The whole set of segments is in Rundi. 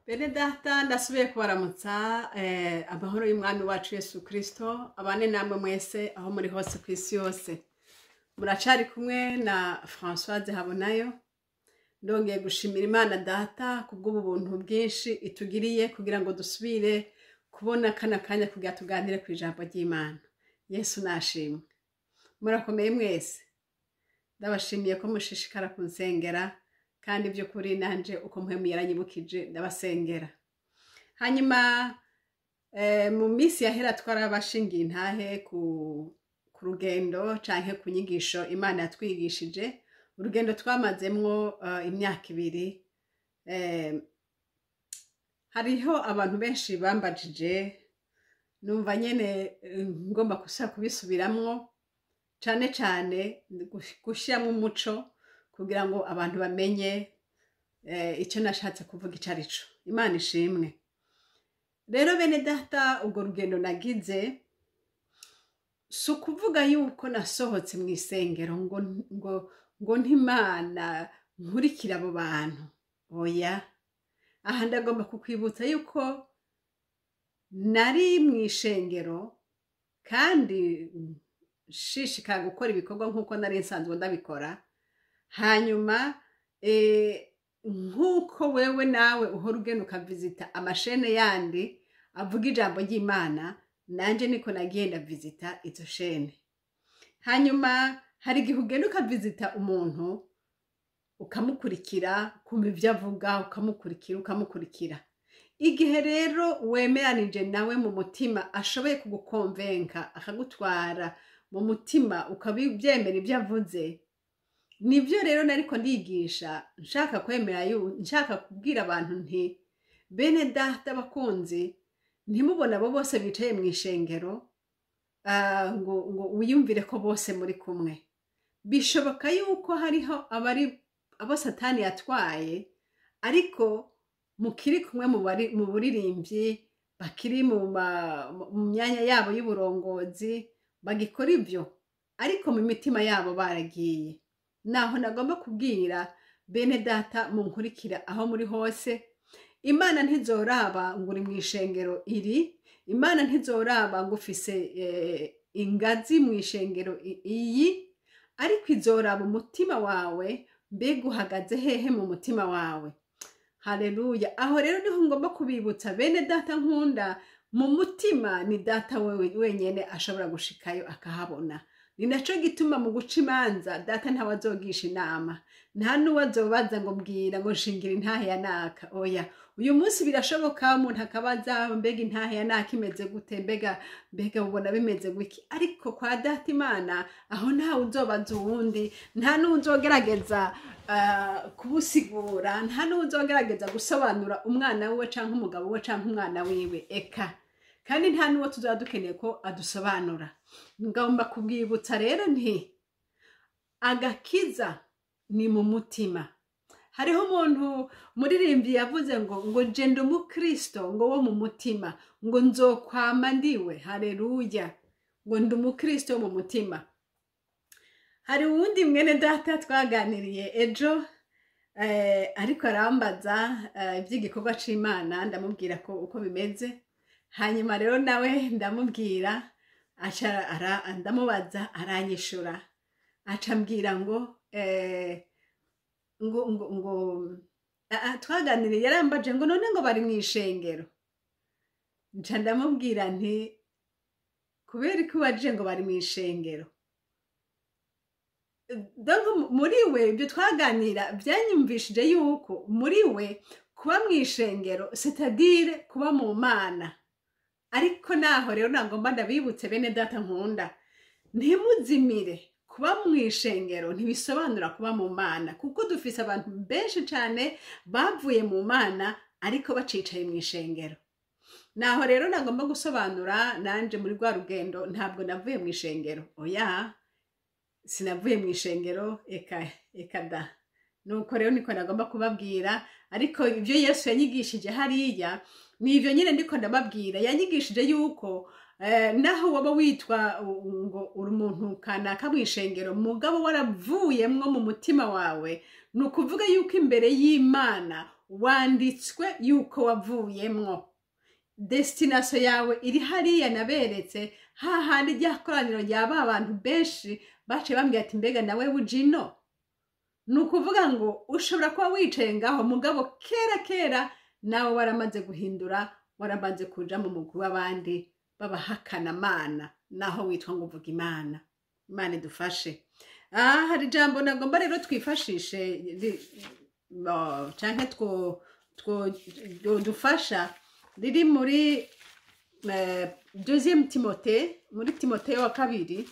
Bene data, ndasubiye kubaramutsa. Amahoro y'Umwami wacu Yesu Kristo abane namwe mwese aho muri hose ku isi yose. Muracari kumwe na Françoise Habonayo. Ndongeye gushimira Imana Data kubw'ubu buntu bwinshi itugiriye kugira ngo dusubire kubona kana kanya kugira tuganire ku ijambo ry'Imana. Yesu nashimwe. Murakomeye mwese? Ndabashimiye ko mushishikara kunsengera, kandi by'ukuri nanje uko Mpwemu yaranyibukije ndabasengera. Hanyuma mu minsi yahera twarabashingiye intahe ku rugendo canke ku nyigisho Imana yatwigishije, urugendo twamazemwo imyaka 2. Hariho abantu benshi bambajije, numva nyene ngomba gusubira kubisubiramwo, cane cane gushiramwo umuco kugira ngo abantu bamenye icyo nashatse kuvuga ico arico. Imana ishimwe. Rero bene data, urwo rugendo nagize si ukuvuga yuko nasohotse mu isengero ngo ntimana nkurikira abo bantu, oya. Aha ndagomba kukwibutsa yuko nari mu ishengero kandi nshishikara gukora ibikorwa nk'uko nari nsanzwe ndabikora. Hanyuma nk'uko wewe nawe uhora ugenda ukavizita amashene yandi avuga ijambo ry'Imana, nanje niko nagiye ndavizita izo shene. Hanyuma hari igihe ugenda ukavizita umuntu, ukamukurikira, kumva ibyo avuga, ukamukurikira, ukamukurikira. Igihe rero wemeranije nawe mu mutima, ashoboye kugukonvenka, akagutwara mu mutima, ukabibyemera ibyo avuze. Nibyo rero nariko ndigisha, nshaka kwemera, nshaka kubwira abantu nti: "Bene data bakunzi, ntimubone abo bose bicaye mu ishengero ngo wiyumvire ko bose muri kumwe." Bishoboka yuko hariho abari abo Satani yatwaye, ariko mukiri kumwe mu buririmbyi, bakiri mu myanya yabo y'uburongozi, bagikora ibyo, ariko mu mitima yabo baragiye. Naho nagomba kubwira bene data munkurikira aho muri hose: Imana ntizoraba ngo uri mu ishengero iri, Imana ntizoraba ngo ufise ingazi mu ishengero iyi, ariko izoraba umutima wawe. Mbega uhagaze hehe mu mutima wawe? Haleluya! Aho rero niho ngomba kubibutsa, bene data nkunda. Mu mutima ni Data wewe wenyene ashobora gushikayo akahabona. Ni naco gituma mu guca imanza Data ntawe azogisha inama, nta n'uwo azobaza ngo: "Mbwira", ngo: "Nshingira intahe ya naka." Oya. Uyu munsi birashoboka umuntu akabaza: "Mbega intahe ya naka imeze gute? Mbega ubona bimeze gwiki?" Ariko kwa Data Imana aho ntawe uzobaza uwundi, nta n'uwo uzogerageza kubusigura, nta n'uwo uzogerageza gusobanura umwana wiwe canke umugabo we canke umwana wiwe, eka kandi nta n'uwo tuzaba dukeneye ko adusobanura. Ngomba kubwibutsa rero nti agakiza ni mu mutima. Hariho umuntu muririmbyi yavuze ngo je ndi umukristo ngo wo mu mutima, ngo nzokwama ndiwe. Haleluya! Ngo ndi umukristo wo mu mutima. Hari uwundi mwene data twaganiriye ejo, ariko arambaza iby'igikorwa c'Imana, ndamubwira ko uko bimeze. Hanyuma rero nawe ndamubwira, aca ndamubaza, aranyishura, aca ambwira ngo ngo twaganiriye, yarambaje ngo: "None ngo bari mu ishengero?" Nca ndamubwira nti: "Kubera ko ubajije ngo bari mu ishengero?" Donc muri we ibyo twaganira byanyumvishije yuko muri we kuba mu ishengero, c'est-à-dire kuba mu Mana. Ariko naho rero nagomba ndabibutse, bene data nkunda, ntimuzimire. Kuba mu ishengero ntibisobanura kuba mu Mana, kuko dufise abantu benshi cyane bavuye mu Mana ariko bacicaye mu ishengero. Naho rero nagomba gusobanura, nanje muri rwa rugendo ntabwo navuye mu ishengero, oya, sinavuye mu ishengero, eka eka da. Nuko rero niko nagomba kubabwira. Ariko ibyo Yesu yanyigishije hariya ni ibyo nyine ndiko ndababwira. Yanyigishije yuko naho waba witwa ngo uri umuntu kanaka mu ishengero, mugabo waravuyemwo mu mutima wawe, ni ukuvuga yuko imbere y'Imana Wanditswe yuko wavuyemwo. Destination yawe iri hariya naberetse, hahandi rya koraniro rya ba bantu benshi baciye bambwira ati: "Mbega nawe bujino?" Ni ukuvuga ngo ushobora kuba wicaye ngaho, mugabo kera kera nawe waramaze guhindura, waramaze kuja mu mugwi w'abandi b'abahakanamana, naho witwa ngo uvuga Imana. Imana idufashe. Hari ijambo nagomba rero twifashishe canke two dufasha, riri muri deuxième Timothée, muri Timothée wa kabiri,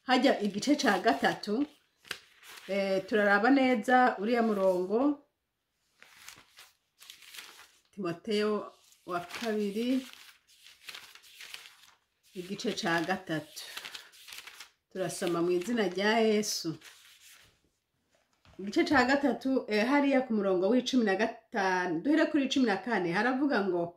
hajya igice ca gatatu. Turaraba neza uriya murongo, Timotheo wa kabiri igice ca gatatu. Turasoma mu izina rya Yesu. Igice ca gatatu, hariya ku murongo w'15, duhere kuri 14. Haravuga ngo: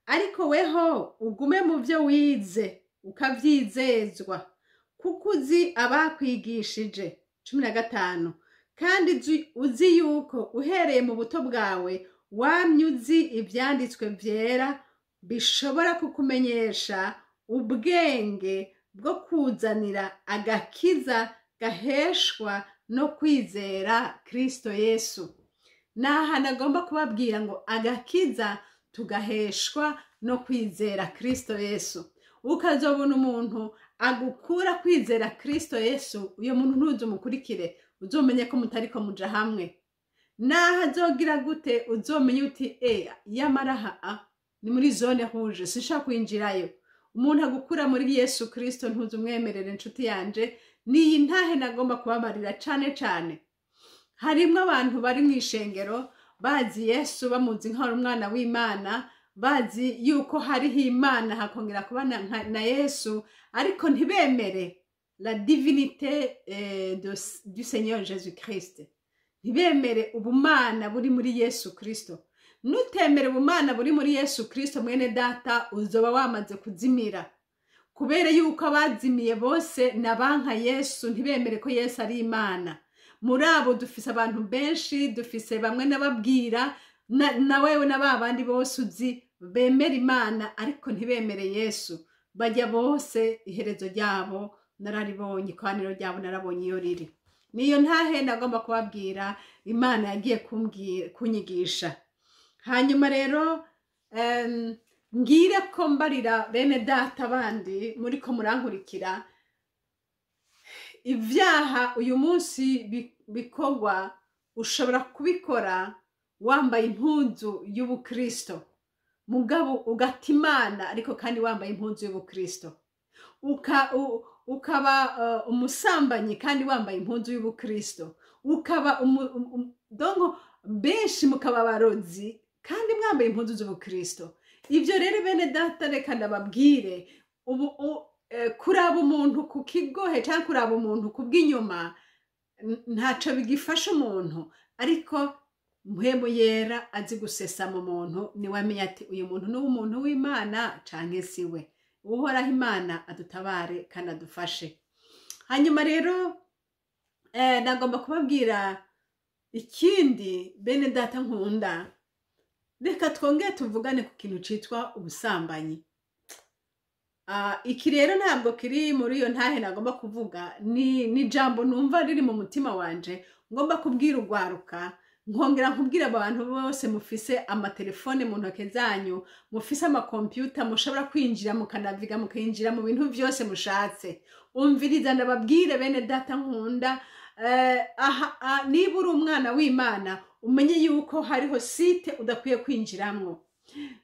"Ariko weho ugume mu byo wize ukavyizezwa, kuko uzi abakwigishije." 15: "Kandi uzi yuko uhereye mu buto bwawe wamye uzi ivyanditswe vyera, bishobora kukumenyesha ubwenge bwo kuzanira agakiza gaheshwa no kwizera Kristo Yesu." Ni ahantu agomba kubabwira ngo agakiza tugaheshwa no kwizera Kristo Yesu. Ukazobona umuntu agukura kwizera Kristo Yesu, uyo muntu ntuze umukurikire, uzomenye ko mutariko muja hamwe. Naho azogira gute, uzomenye uti: "E, yamaraha a ni muri zone rouge, sinshaka kwinjirayo." Umuntu agukura muri Yesu Kristo ntuze umwemerere, inshuti yanje. Niyi ntahe nagomba kubabarira cane cane. Harimwo abantu bari mu ishengero, bazi Yesu, bamuzi nk'ari umwana w'Imana, bazi yuko hariho Imana, hakongera kuba na Yesu, ariko ntibemere la divinité du Seigneur Jésus Christ, ntibemere ubumana buri muri Yesu Kristo. Nutemere ubumana buri muri Yesu Kristo, mwene data, uzoba wamaze kuzimira, kubera yuko abazimiye bose nabanka Yesu, ntibemere ko Yesu ari Imana. Muri abo dufise abantu benshi, dufise bamwe n'ababwira na wewe na ba bandi bose uzi bemera Imana ariko ntibemere Yesu. Bajya bose iherezo ryabo nararibonye, ikoraniro ryabo narabonye iyo riri. Niyo ntahe nagomba kubabwira Imana yagiye kunyigisha. Hanyuma rero ngire ko mbarira bene data bandi muri ko murankurikira, ibyaha uyu munsi bikorwa, ushobora kubikora wambaye impuzu y'ubukristo, mugabo ugata Imana, ariko kandi wambaye impuzu y'ubukristo, ukaba umusambanyi kandi wambaye impuzu y'ubukristo, ukaba donc benshi mukaba abarozi kandi mwambaye impuzu z'ubukristo. Ibyo rero, bene data, reka ndababwire ubu: kuraba umuntu ku kigohe cyangwa kuraba umuntu ku bw'inyuma ntaco bigifasha umuntu, ariko Mpwemu Yera azi gusesa mu muntu, niwe amenya ati: "Uyu muntu ni umuntu w'Imana canke si we." Uhoraho Imana adutabare kandi adufashe. Hanyuma rero nagomba kubabwira ikindi, bene data nkunda. Reka twongere tuvugane ku kintu citwa ubusambanyi. Iki rero ntabwo kiri muri iyo ntahe nagomba kuvuga, ni jambo numva riri mu mutima wanje ngomba kubwira urwaruka, nkongera nkubwira abantu bose mufise amatelefone mu ntoke zanyu, mufise amakompiyuta, mushobora kwinjira mukanaviga, mukinjira mu bintu byose mushatse. Umviriza ndababwire, bene data nkunda. Aha, niba uri umwana w'Imana, umenye yuko hariho site udakwiye kwinjiramwo.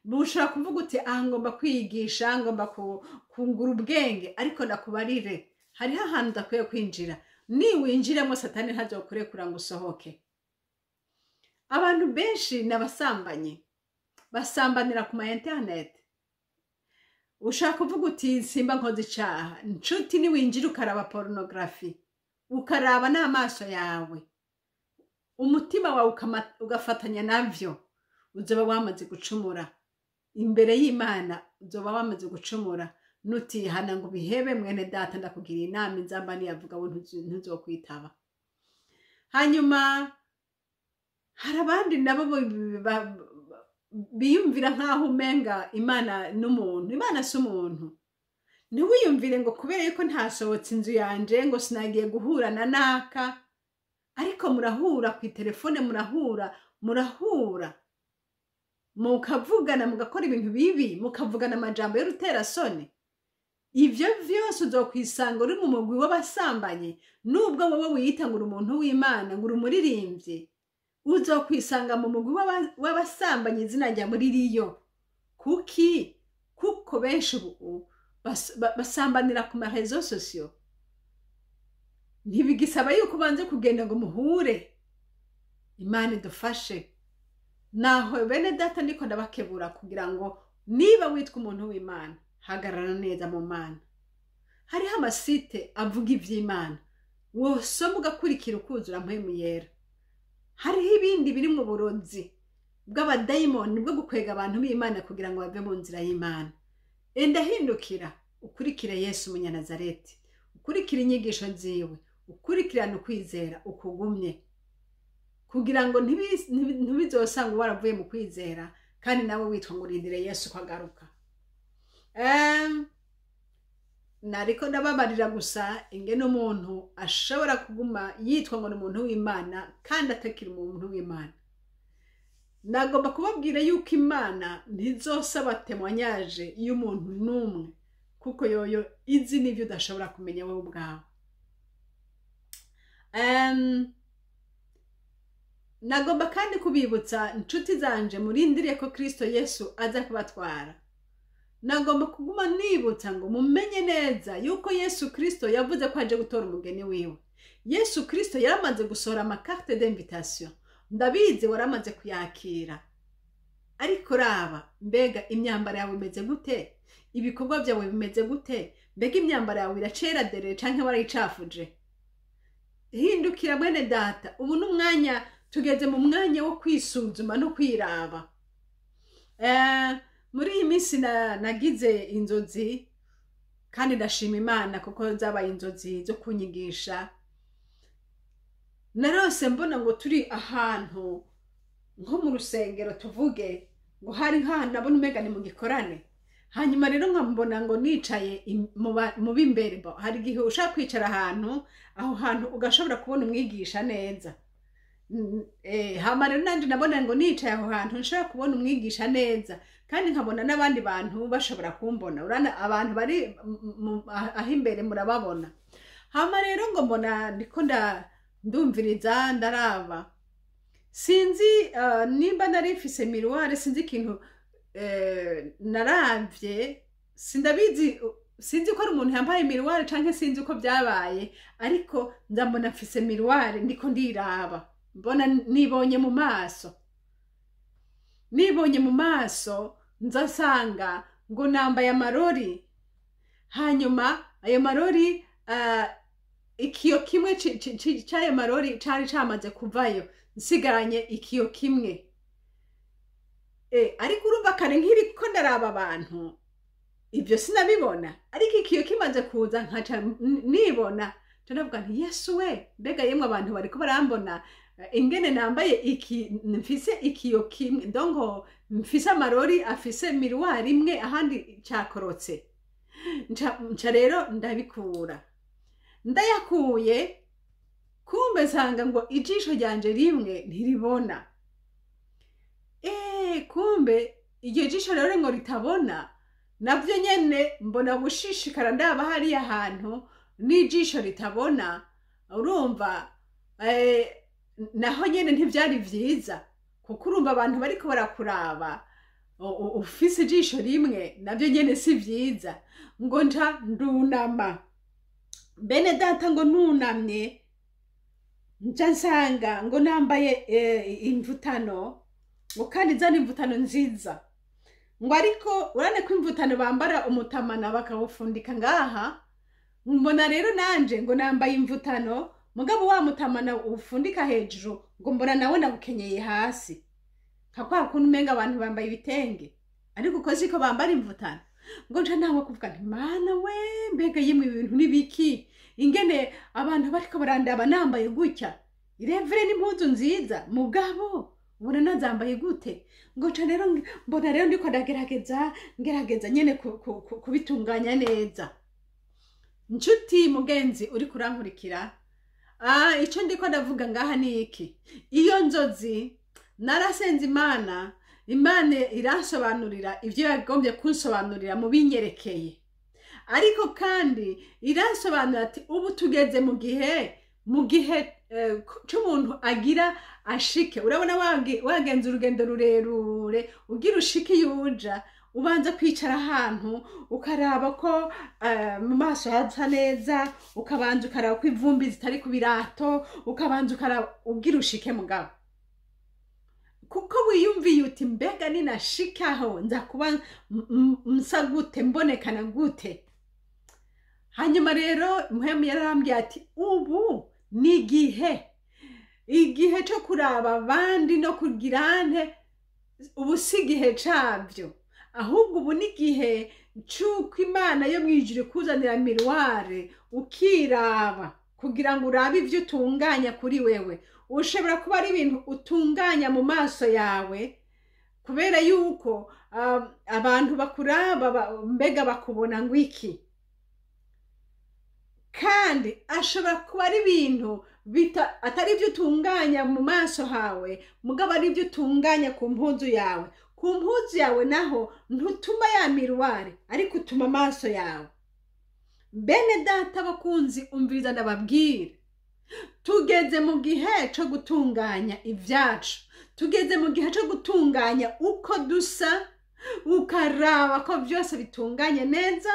Ushobora kuvuga uti: "Aha ngomba kwigisha, ngomba kungura ubwenge," ariko ndakubarire, hariho ahantu udakwiye kwinjira. Niwinjiramo, Satani ntazokurekura ngo usohoke. Abantu benshi ni abasambanyi, basambanira ku ma internet. Ushaka kuvuga uti: "Simba nkoze icaha." Nshuti, niwinjira ukaraba pornographie, ukaraba n'amaso yawe, umutima wawe ugafatanya navyo, uzoba wamaze gucumura imbere y'Imana, uzoba wamaze gucumura nutihana ngo ubihebe. Mwene data, ndakugira inama, inzamba niyavuga we ntuzokwitaba. Hanyuma Hari abandi nabo biyumvira nk'aho umenga Imana n'umuntu. Imana si umuntu. Ntiwiyumvire ngo kubera yuko ntasohotse inzu yanje ngo sinagiye guhura na naka, ariko murahura ku itelefone, murahura, murahura, mukavugana, mugakora ibintu bibi, mukavugana amajambo y'uruterasoni. Ivyo vyose uzokwisanga uri mu mugwi w'abasambanyi. Nubwo wowe wiyita ngo uri umuntu w'Imana, ngo uri umuririmbyi, uzokwisanga mu mugwi w'abasambanyi, izina rya muri riyo. Kuki? Kuko benshi ubu basambanira ku ma réseaux sociaux. Ntibigisaba yuko ubanze kugenda ngo muhure. Imana idufashe. Naho bene data, ndiko ndabakebura kugira ngo niba witwa umuntu w'Imana, hagarara neza mu Mana. Hariho ama sites avuga ivy'Imana, wosoma ugakurikira, ukuzura Mpwemu Yera. Hariho ibindi biri mu burozi bw'abadayimoni bwo gukwega abantu b'Imana kugira ngo bave mu nzira y'Imana. Enda hindukira, ukurikire Yesu Umunyanazareti, ukurikire inyigisho ziwe, ukurikirane ukwizera ukugumye, kugira ngo ntibizosanga waravuye mu kwizera kandi nawe witwa ngo urindire Yesu ko agaruka. Nariko ndababarira gusa ingene umuntu ashobora kuguma yitwa ngo ni umuntu w'Imana kandi atakiri umuntu w'Imana. Nagomba kubabwira yuko Imana ntizosaba témoignage y'umuntu n'umwe, kuko yoyo izi n'ivyo udashobora kumenya wowe ubwawe. Nagomba kandi kubibutsa, inshuti zanje murindiriye ko Kristo Yesu aza kubatwara, nagomba kuguma nibutsa ngo mumenye neza yuko Yesu Kristo yavuze ko aje gutora umugeni wiwe. Yesu Kristo yaramaze gusohora ama cartes d'invitation. Ndabizi waramaze kuyakira, ariko raba, mbega imyambaro yawe imeze gute? Ibikorwa byawe bimeze gute? Mbega imyambaro yawe iracera derere canke warayicafuje? Hindukira mwene data. Ubu n'umwanya, tugeze mu mwanya wo kwisuzuma no kwiraba. Muri iyi minsi nagize inzozi, kandi ndashima Imana kuko zabaye inzozi zo kunyigisha. Narose mbona ngo turi ahantu nko mu rusengero, tuvuge ngo hari nk'ahantu nabona umenga ni mu gikorane. Hanyuma rero nkambona ngo nicaye mu b'imbere. Hari igihe ushaka kwicara ahantu, aho hantu ugashobora kubona umwigisha neza. Hama rero nanje nabona ngo nicaye aho hantu nshobora kubona umwigisha neza, kandi nkabona n'abandi bantu bashobora kumbona. Urana abantu bari aho imbere murababona. Hama rero ngo mbona ndiko ndumviriza, ndaraba, sinzi nimba nari mfise miroir, sinzi ikintu naravye, sindabizi, sinzi ko ari umuntu yambaye miroir canke sinzi uko byabaye, ariko ndambona mfise miroir, ndiko ndiraba, mbona nibonye mu maso. Nibonye mu maso, nzasanga ngo nambaye amarori. Hanyuma ayo marori, ikiyo kimwe c'ayo marori cari camaze kuvayo, nsigaranye ikiyo kimwe. Ariko urumva kare nkiri ko ndaraba abantu, ibyo sinabibona, ariko ikiyo kimaze kuza nkaca nibona, nca ndavuga nti: "Yesu we, mbega yemwe, abantu bariko barambona ingene nambaye iki, mfise ikiyo kimwe, donc mfise amarori afise miroir imwe, ahandi cakorotse." Nca rero ndabikura. Ndayakuye, kumbe nsanga ngo ijisho ryanje rimwe ntiribona. Kumbe iryo jisho rero ngo ritabona, navyo nyene mbona gushishikara ndaba hariya hantu n'ijisho ritabona. Urumva naho nyene ntivyari vyiza, kuko urumva abantu bariko barakuraba ufise ijisho rimwe, navyo nyene si vyiza. Ngo nca ndunama, bene data. Ngo nunamye, nca nsanga ngo nambaye imvutano, ngo kandi zana imvutano nziza. Ngo ariko urane ko imvutano bambara umutamana bakawufundika ngaha. Mbona rero nanje ngo nambaye imvutano, mugabo wa mutamana ufundika hejuru, ngo mbona nawe nawukenyeye hasi, nka kwa kuntu umenga abantu bambaye ibitenge, ariko uko siko bambara imvutano. Ngo nca nawe kuvuga nti: "Mana we, mbega yemwe, ibintu nibiki, ingene abantu bariko barandaba nambaye gutya?" Irevure n'impuzu nziza, mugabo ubona nazambaye gute? Ngo nca rero mbona rero ndiko ndagerageza, ngerageza nyene kubitunganya neza. Nshuti mugenzi uri kurankurikira, ico ndiko ndavuga ngaha ni iki: iyo nzozi narasenze Imana, Imana iransobanurira ivyo yagombye kunsobanurira mu binyerekeye, ariko kandi iransobanurira ati ubu tugeze mu gihe c'umuntu agira ashike. Urabona wagenza urugendo rurerure, ugira ushike iyo uja, ubanza kwicara ahantu ukaraba ko mu maso hasa neza, ukabanza ukaraba ko ivumbi zitari ku birato, ukabanza ukaraba ugira ushike. Mugabo kuko wiyumviye uti mbega ninashikaho nza kuba nsa gute, mbonekana gute? Hanyuma rero Muhemu yarambwiye ati ubu ni igihe cyo kuraba abandi no kugira nte, ubu si igihe cabyo, ahubwo ubu ni igihe c'uko Imana yo mwijuru ikuzanira miroir, ukiraba kugira ngo urabe ivyo utunganya kuri wewe. Ushobora kuba ari ibintu utunganya mu maso yawe kubera yuko abantu bakuraba mbega bakubona ngo iki? Kandi ashobora kuba ari ibintu atari ibyo utunganya mu maso hawe, mugabo ari ibyo utunganya ku mpuzu yawe. Ku mpuzu yawe naho ntutuma ya miroir, ariko utuma amaso yawe. Bene data bakunzi, umviriza ndababwira, tugeze mu gihe cyo gutunganya ibyacu, tugeze mu gihe cyo gutunganya uko dusa, ukaraba ko byose bitunganye neza,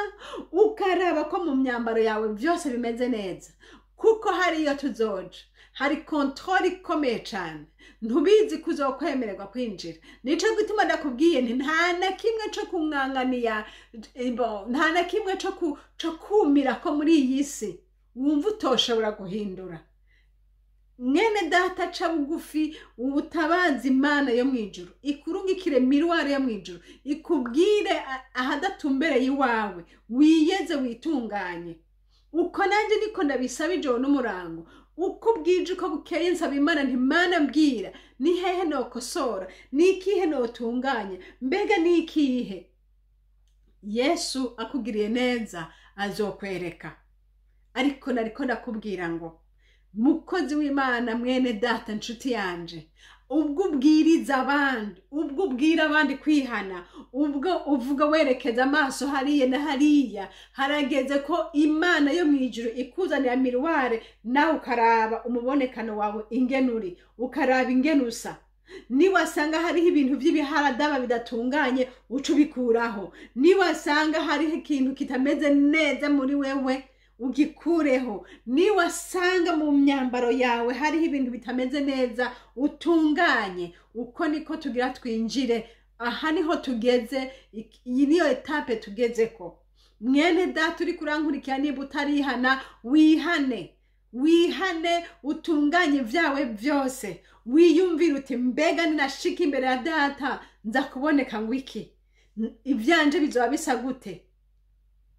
ukaraba ko mu myambaro yawe byose bimeze neza, kuko hariyo tuzoja hari contrôle ikomeye cyane. Ntubizi ko uzokwemererwa kwinjira. Nico gituma ndakubwiye nti nta na kimwe co kumwanganiya, nta na kimwe co kumira ko muri iyi si wumva utoshobora guhindura. Mwene data, ca bugufi, ubutabaza Imana yo mw'ijuru ikurungikire miroir yo mw'ijuru, ikubwire ahadatumbereye iwawe, wiyeze, witunganye. Uko nanjye niko ndabisaba ijoro n'umurango, uko bwije uko bukeye nsaba Imana nti Mana, mbwira ni hehe nokosora, ni ikihe notunganye, mbega ni ikihe? Yesu akugiriye neza azokwereka. Ariko nariko ndakubwira ngo mukozi w'Imana, mwene data, nshuti yanje, ubwo ubwiriza abandi, ubwo ubwira abandi kwihana, ubwo uvuga werekeza amaso hariya na hariya, harageze ko Imana yo mu ijuru ikuzanira miroir, nawe ukaraba umubonekano wawe ingene uri, ukaraba ingene usa. Niwasanga hariho ibintu by'ibiharadaba bidatunganye, uca ubikuraho. Niwasanga hariho ikintu kitameze neza muri wewe, ugikureho. Niwasanga mu myambaro yawe hariho ibintu bitameze neza, utunganye. Uko niko tugira twinjire. Aha niho tugeze, iyi niyo étape tugezeko. Mwene data uri kurankurikira, niba utarihana, wihane, wihane, utunganye ibyawe byose, wiyumvire uti mbega ninashika imbere ya data nza kuboneka ngo iki? Ibyanje bizoba bisa gute?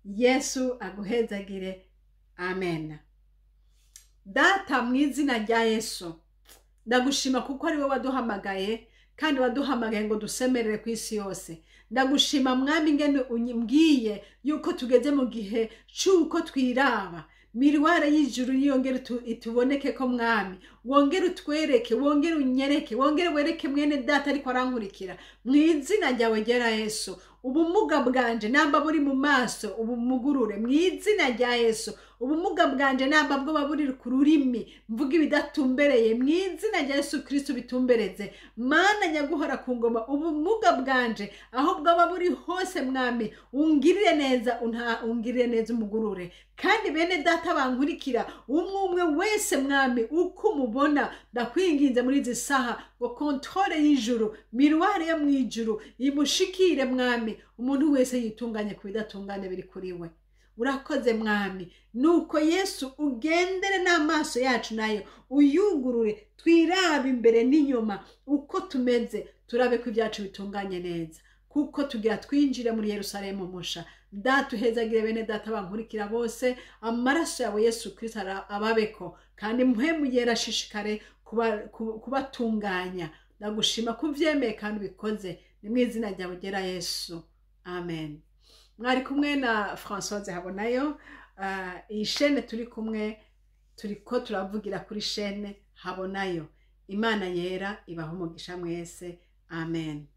Yesu aguhezagire. Amen. Data, mu izina rya Yesu, ndagushima kuko ari wowe waduhamagaye, kandi waduhamagaye ngo dusemerere ku isi yose. Ndagushima Mwami ingene umbwiye yuko tugeze mu gihe c'uko twiraba. Miroir y'ijuru niyongere ituboneke ko Mwami, wongere utwereke, wongere unyereke, wongere wereke mwene data ariko arankurikira. Mu izina ryawe ryera Yesu, ubumuga bwanje namba buri mu maso, ubumugurure mu izina rya Yesu. Ubumuga bwanje namba bwoba buri ku rurimi, mvuga ibidatumbereye, mu izina rya Yesu Kristo bitumbereze. Mana nyaguhora ku ngoma, ubumuga bwanje aho bwaba buri hose, Mwami, ungirire neza, ungirire neza, umugurure. Kandi bene data bankurikira, umwe umwe wese, Mwami, uko umubona, ndakwinginze muri izi saha ngo contrôle y'ijuru, miroir yo mu ijuru imushikire, Mwami, umuntu wese yitunganye ku bidatungane biri kuri we. Urakoze Mwami. Nuko Yesu ugendere n'amaso yacu, nayo uyugurure, twirabe imbere n'inyuma uko tumeze, turabe ko ibyacu bitunganye neza, kuko tugira twinjire muri Yerusalemu musha. Data, uhezagire bene data bankurikira bose, amaraso yawe Yesu Kristo ababeko, kandi Mpwemu Yera ashishikare. kubatunganya. Ndagushima ko uvyemeye kandi ubikoze, ni mu izina ryawe ryera Yesu, amen. Mwari kumwe na Françoise Habonayo. Iyi shene turi kumwe, turiko turavugira kuri shene Habonayo. Imana yera ibaha umugisha mwese, amen.